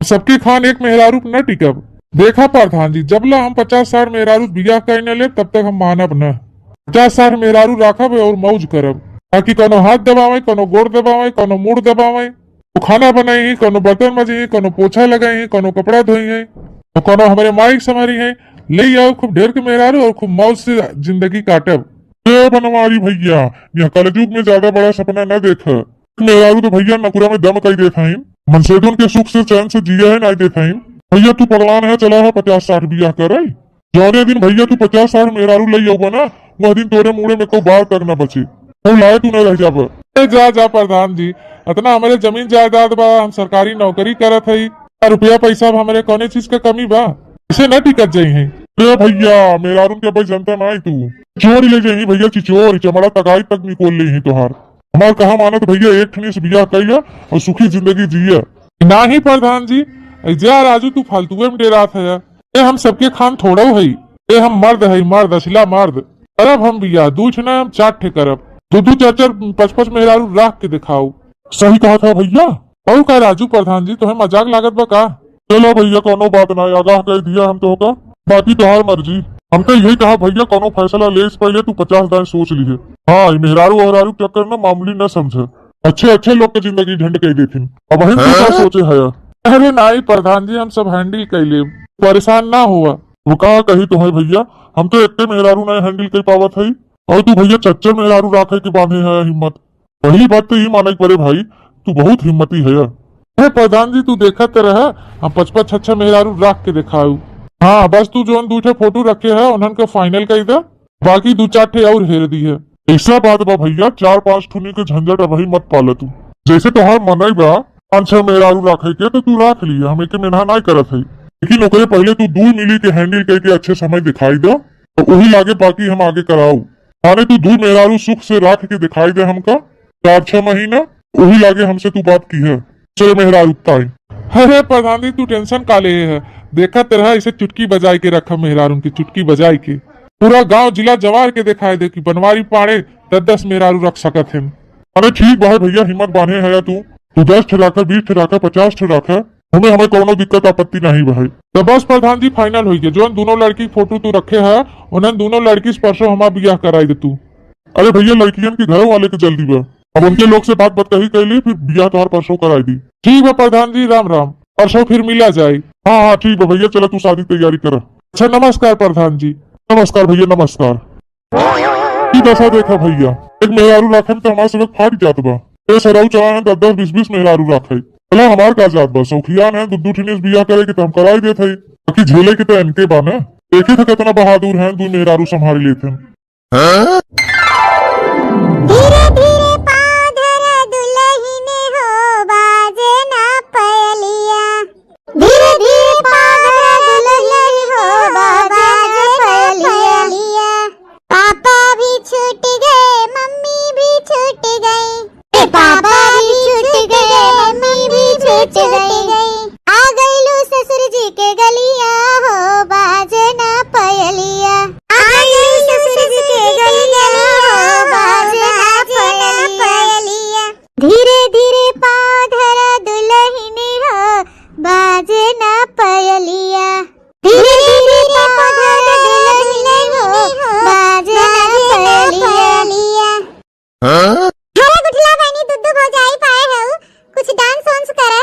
सबके खान एक मेहरारू पे न टिकब। देखा प्रधान जी, जब ला हम पचास साठ मेहरारू बियाह कर न लेब, तब तक हम मानब न। पचास साठ मेहरारू राखब और मौज करब, ताकि कोनो हाथ दबावे, कोनो गोड़ दबावे, कोनो मूड़ दबावे, तो खाना बनाई, कोनो बर्तन मजी, कोनो पोछा लगाई, कोनो कपड़ा धोई है, तो कोनो हमारे माई संभारी है। ले आओ खूब ढेर के मेहरारू और खूब मौज से जिंदगी काटब। ए बनवारी भइया, यह कलयुग में ज्यादा बड़ा सपना न देख। मेहरारू तो भइया नकुरा में दम कई देत हईन। मनसेदुन के सुख से चैन से जिया है नाई देत हईन। भइया तू पगलान है, चला है पचास साठ बियाह करे। जौने दिन भइया तू पचास साठ मेहरारू लई अउबा ना, वह दिन तोरे मूड़े में को बार तक ना बचे। तू लाए तू ना रह जाबा। ए जा, जा प्रधान जी, अतना हमरे जमीन जायदाद बा, हम सरकारी नौकरी करत हई, आ रुपया पैसा अब हमरे कौने चीज का कमी बा? इसे न टिकत जाई है। अरे भइया, मेहरारून के भाई जनता ना आई तू। चिचोरी ले जाई भइया, चिचोरी, चमड़ा तगाई तक निकोल ले ही तोहार। हमार कहा मानत भइया, एक ठनी से बियाह कइला और सुखी जिंदगी जिया। नाही प्रधान जी, जा राजू तू फालतुए में डेरात है। ए, हम सबके खान थोड़ो हई। ए, हम मर्द हई, मर्द, असला मर्द। करब हम बियाह, दू ठे ना, हम चार ठे करब। दू दू चार चार, पाँच पाँच मेहरारू राख के देखाऊ। सही कहा था भइया। और का राजू प्रधान जी, तोहे मजाक लागत बा का? चलो भइया, कौनो बात ना, आगाह कह दिया हम तोहका, बाकी तोहार मर्जी। हम तो यही कहा भइया, कौनो फैसला ले से पहले तू पचास दाएं सोच लिहे। हाँ, ई मेहरारू ओहरारू चक्कर ना मामूली ना समझे। अच्छे अच्छे लोग के जिंदगी झंड कह देथिन। अब हम तू का हाँ? सोचे है? अरे नाई प्रधान जी, हम सब handle कर लेब, परेशान ना हुआ। वो का कही तो है भइया, हम तो इतने मेहरारू नहीं handle कर पावत है, और तू भइया चच्चर मेहरारू राखे के बांधे है हिम्मत। पहली बात तो ये माने के पड़े भाई, तू बहुत हिम्मती है। हे प्रधान जी, तू देखत रह, हम पचपच छच्छा मेहरारू राख के देखाऊ। हाँ, बस तू जोन दू ठे फोटो रखे है, उन्हन के final कर दे, बाकी दू चार ठे और हेर दी है। ऐसा बात बा भइया, चार पांच ठुनी के झंझट अबही मत पाला तू। जैसे तोहार मनई बा पांच छह मेहरारू राखे के, तो तू राख लिया, हम एके मेनहा नाय करत है, लेकिन ओकरे पहले तू दू मिली के handle करके अच्छे समय दिखाई दे, तो वही लागे बाकी हम आगे कराऊ। माने तू दू मेहरारू सुख से राख के दिखाई दे हमका, चार छह महीना, वही लागे हमसे तू बात की है। चलो मेहरारू ताई। अरे प्रधान जी, तू tension का ले है? देखत रहा, इसे चुटकी बजाई के रखा मेहरारू की, चुटकी बजाई के। पूरा गांव जिला जवार के दिखाई दे कि बनवारी पाड़े दस दस मेहरारू रख सकत हैं। अरे ठीक बा भइया, हिम्मत बांधे है तू। तू दस ठे राखा, बीस ठे राखा, पचास ठे राखा, हमें, हमें कौनो दिक्कत आपत्ति नहीं बा। तो बस प्रधान जी, final हो गया, जोन दोनों लड़की फोटो तू रखे है, उन्हन दोनों लड़की से परसों हमार बियाह कराई दे तू। अरे भइया, लड़कियन के घर वाले के जल्दी बा, अब उनके लोग से बात बतकही कर ली, फिर बियाह तोहार परसों कराई दी। ठीक बा प्रधान जी, राम राम, परसों फिर मिला जाए। हाँ हाँ ठीक बा भइया, चला तू शादी तैयारी करा। अच्छा नमस्कार प्रधान जी। नमस्कार भइया, नमस्कार। ई दशा देखा भइया, एक मेहरारू राखे में तो हमार सबक फाट जात बा। ए सरऊ चला है दस दस बीस बीस मेहरारू राखे। चला हमार का जात बा, सौखियान है, दू दू ठिनिस बियाह करे के तो हम कराई देत है, बाकी झेले के तो इनके बा ना। देखे थे कितना बहादुर हैं, दू मेहरारू संभाल लेते हैं। धीरे धीरे पाँव धरा दुलहिन हो, बाजे ना पयलिया। धीरे धीरे पाँव धरा दुलहिन हो, बाजे ना पयलिया। पापा भी छूट गए, मम्मी भी छूट गई। ए पापा भी छूट गए, मम्मी भी छूट गई। आ गइलू ससुर जी के गलिया हो, बाजे ना पयलिया। आ गइलू ससुर जी के गलिया हो, बाजे ना पयलिया। धीरे धीरे पाँव धरा दुलहिन हो, बाजे ना पयलिया। धीरे धीरे पाँव धरा दुलहिन हो, बाजे ना पयलिया। हाँ? अरे गुठला बहिनी, दुद्दू भौजाई पाए हऊ, कुछ dance वांस करा।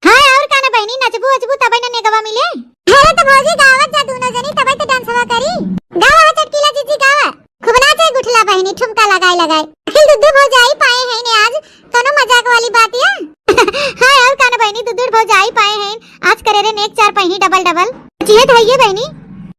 हाँ, और का ना बहिनी, नचबू वचबू तबे ना नेगवा मिले। अरे तो भौजी गावत जा दूनो जनी, तबे तो danceवा करी। गावा हो चटकीला जीजी, गावा। खूब नाचे गुठला बहिनी, ठुमका लगाए लगाए। आखिर दुद्दू भौजाई पाए हैं ने आज, कौनो मजाक वाली बात या? हाँ, और का ना बहिनी, दुद्दू भौजाई पाए हैं, आज करे रे नेक चार पहिनी double double। जियत है ये बहिनी।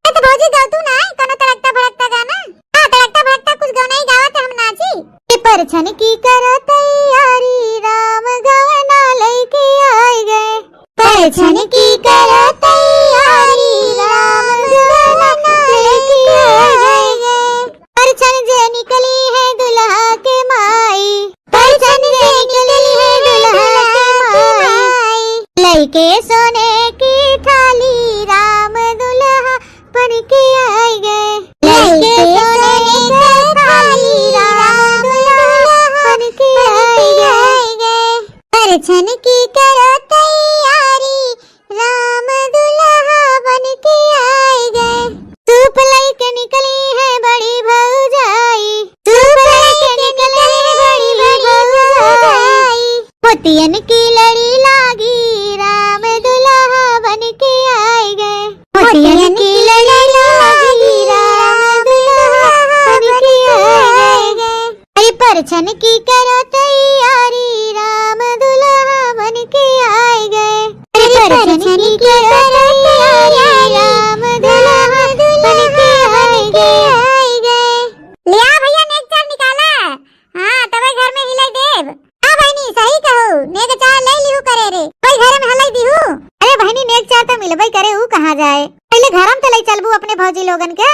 ए तो भौजी गाव तू ना, कौनो तड़कता भड़कता गाना। हाँ, तड़कता भड़कता कुछ गाना ही गावा तो हम नाची। ए परछन की करो तैयारी, राम गवना लइके आए गए। परछन की करो तैयारी, राम गवना लइके आए गए। परछन जे निकली है दुल्हा के माई, परछन जे निकली है दुल्हा के माई। लइके सोने की थाली, राम दुल्हा बन के आए गए। लइके सोने की थाली, राम दुल्हा बन के आए गए। परछन की करो तैयारी, राम दुल्हा बन के आए गए। सूप लइके निकली है बड़ी भौजाई, सूप लइके निकली है बड़ी भौजाई। मोतियन की लड़ी लागी, राम दुल्हा बन के आए गए। मोतियन की लड़ी लागी, राम दुल्हा बन के आए गए। अरे परछन की करो तैयारी, राम दुल्हा बन के आए गए। अरे परछन की करो तैयारी, राम दुल्हा बन अपने भौजी लोगन के।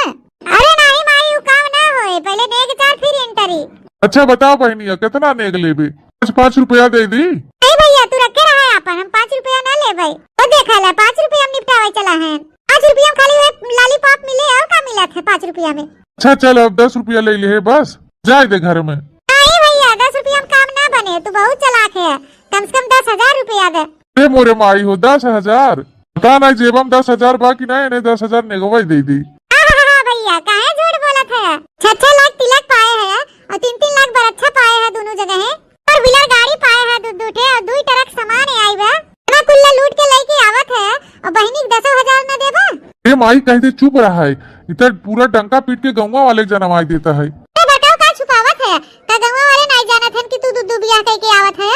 अरे नाही माई, उ काम ना होए, पहिले नेग चार फिर एंट्री। अच्छा बताओ बहिनिया, कितना नेग लेबे? पाँच, पाँच रुपया दे दी। नहीं भैया, तू रखे रहा है अपन, हम पाँच रुपया ना लेबै। वो देखा ला, पाँच रुपया में निपटावे चला है। पाँच रुपया में खाली वह लॉलीपॉप मिले, और का मिलत है पाँच रुपया में? अच्छा चल, अब दस रुपया ले ले है बस, जाए दे घर में। नहीं भैया, दस रुपया में काम ना बने, तू बहुत चालाक है, कम से कम दस हजार रुपया दे। अरे मोरे माई हो, दस हजार? पता नहीं जेबम दस हजार बा कि नहीं, नहीं दस हजार नेगवा ही दे दी। हाँ, हाँ, हाँ, भैया, काहे झूठ बोलत है? छह छह लाख तिलक पाए है और तीन तीन लाख बरच्छा पाए है दोनों जगह है, four wheeler गाड़ी पाए है दू दू ठे और दुई ट्रक सामान आई बा। इतना कुल्ला लूट के लेके आवत है और बहिनी के दसो हजार न देबा? ए माई, कह दे चुप रहा है, इधर पूरा डंका पीट के गौवा वाले जनवाई देता है। ए बताओ का छुपावत है? का गौवा वाले नहीं जानत हन कि तू दू दू बियाह करके आवत है?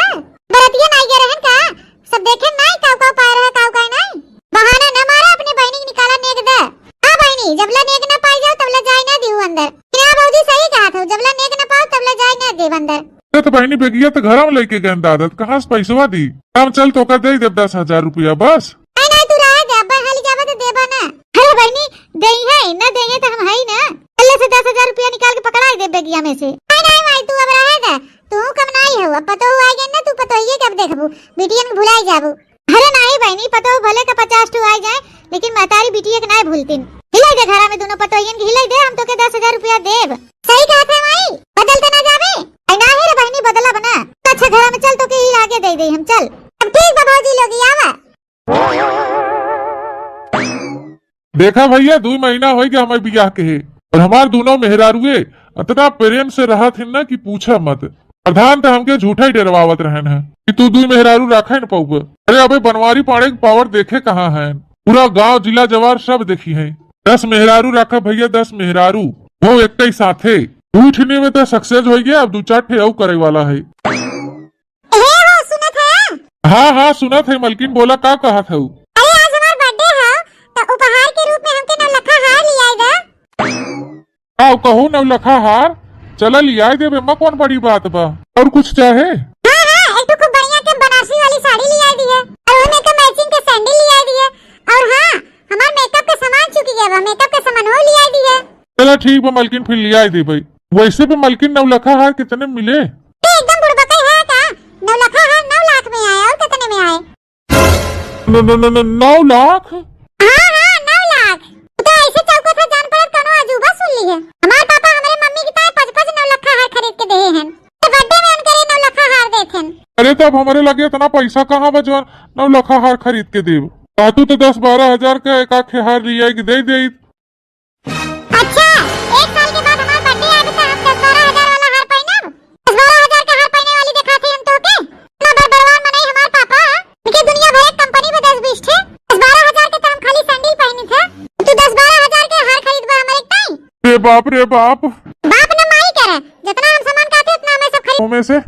बरतिया नहीं गए रहन का? सब देखे नाई काऊ काऊ पाए रहे, काऊ काई नाई। बहाना न मारा, अपने बहिनी के निकाला नेग दे। हाँ बहिनी, जबला नेग न पाई जाओ तबला जाए ना दिहू अंदर। कि ना भौजी सही कहा था, जबला नेग न पाओ तबला जाए ना देव अंदर। अरे तो बहिनी बेगिया तो घर में लेके गए दादत, कहाँ से पैसवा दी? हम चल तोका दे देब दस हजार रुपया बस। नहीं नहीं, तू रहे दे, अब्बा हाली जाबा तो देबा ना। अरे बहिनी, देई है ना देई है तो हम है ना। पल्ले से दस हजार रुपया निकाल के पकड़ाई दे बेगिया में से। नहीं नहीं माई, तू अब रहे दे, तू कम नाई हो, अब पतोहू आई गई ना, तू पतोहिए के अब देखबू, बिटियन के भुलाई जाबू। अरे नाई बहिनी, पतोहू भले का पचास ठो आई जाए, लेकिन महतारी बिटिया के नाई भूलतिन। हिलाई दे घरा में दोनों पतोहियन के, हिलाई दे, हम तोके दस हजार रुपया देब। सही कहत है माई, बदल तो ना जाबे? आई नाही रे बहिनी, बदला बना। अच्छा घरा में चल, तोके ही आगे दे दे हम, चल। अब ठीक बा भौजी लोग, आवा। देखा भैया, दुई महीना होइ गया हमारे बियाह के है, और हमार दोनों मेहरारुए इतना प्रेम से रहत हिन ना कि पूछा मत। प्रधान तो हमके झूठा ही डरवावत रहन है कि तू दुई मेहरारू रखे न पाउबे। अरे अबे बनवारी पाड़े के पावर देखे कहाँ है, पूरा गांव जिला जवार सब देखी है। दस मेहरारू रखा भैया, दस मेहरारू, वो एक ही साथे। दुई ठिनी में तो सक्सेस हो गया, अब दो चार ठे और करे वाला है। हे हो, सुनत है? हाँ, हाँ, सुनत है मलकिन, बोला, का कहत हऊ? अरे, आज हमार बर्थडे है, तो उपहार के रूप में हमके नौलखा हार लियाई दे। का कहू नौलखा हार? चला लियाई देबे, एमा कौन बड़ी बात बा? और कुछ चाहे? हाँ, हाँ, एक ठो खूब बढ़िया के बनारसी वाली साड़ी लियाई दिहे, और ओमे के मैचिंग के सैंडल लियाई दिहे, और हाँ, हमार मेकअप के सामान चुकी गया बा, मेकअप के सामान हो लियाई दिहे। चला ठीक बा मलकिन, फिर लियाई देबे। वैसे भी मलकिन नौलखा हार कितने में मिले? ए, एकदम बुड़बकई है का? नौलखा हार नौ लाख में आए, और कितने में आए? न, न, न, न, नौ लाख? हाँ, हाँ, नौ लाख। तू तो ऐसे चौकत है, जान पड़त कौनो अजूबा सुन ली है। हमार पापा हमरे मम्मी के ताए पाँच पाँच नौलखा हार खरीद के देहे हैं। तो बर्थडे में उनके लिए नौलखा हार देत हैं। अरे, तब हमरे लगे इतना पैसा कहाँ बा जौन नौलखा हार खरीद के देब? कहतू तो दस बारह हजार का एक आखे हार लियाई के दे देइत। अच्छा, एक साल के बाद हमार बर्थडे आवे त हम दस बारह हजार वाला हार पहिनब? दस बारह हजार के हार पहिने वाली देखात हई हम तोके? इतना बड़ बलवान मनई हमार पापा, इनके दुनिया भर एक कंपनी में दस बीस ठे। दस बारह हजार के त हम खाली सैंडल पहिनी थे, तू दस बारह हजार के हार खरीदबा हमरे ताई? रे बाप, रे बाप। बाप न माई करे, जितना हम सामान कहते उतना हमें सब खरीद। ओमे से